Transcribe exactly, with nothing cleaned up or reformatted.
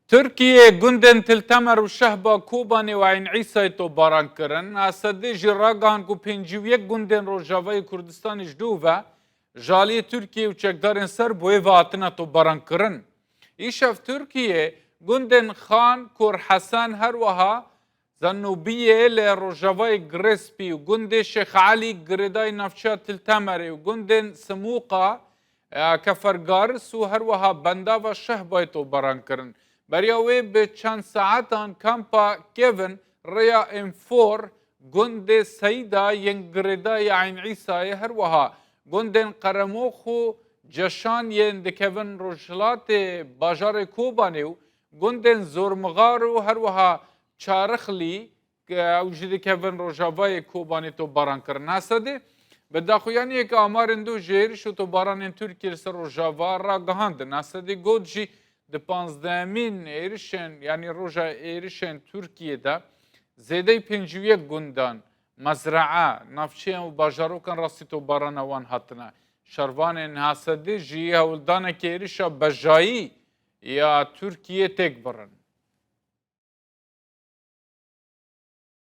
Tirkiye gundên Til Temer û Şehba Kobanê û Eyn Îsayê topbaran kirin. H S D jî ragihan ku pêncî û yek gundên Rojavayê Kurdistanê ji dû ve ji aliyê Tirkiye û çekdarên ser bo ê ve hatine topbaran kirin. Îşev Tirkiye gundên Xan, Kur Hesen, her wiha Zenûbiyê li rojavayê Girêspî û gundê Şêx Elî girêdayî navçeya Til Temerê û gundên Simûqa, e, Kefergaris û her wiha bendava Şehbayê topbaran kirin. Beriya wê bi çend saetan kampa Kevin rêya Enfor, gundê Seyda yên girêdayî Eyn Îsayê, her wiha gundên Qeremox û Ceşan yên dikevin rojhilatê bajarê Kobanê û gundên Zormixar û her wiha Çarixlî, ew jî dikevin rojavayê Kobanê topbaran kirin. H S D bi daxuyaniyeke amarên dû ji êriş û topbaranên Tirkiyê li ser Rojava ragihandin. H S D got jî di panzdehemîn êrişên, yanî roja êrişên Tirkiyê de zêdeyî pêncî û yek gundan, mezraa, navçeyan û bajarokan rastî topbarana wan hatine. Şervanên H S D jî hewldaneke êrişa bejayî ya Tirkiyê têk birin.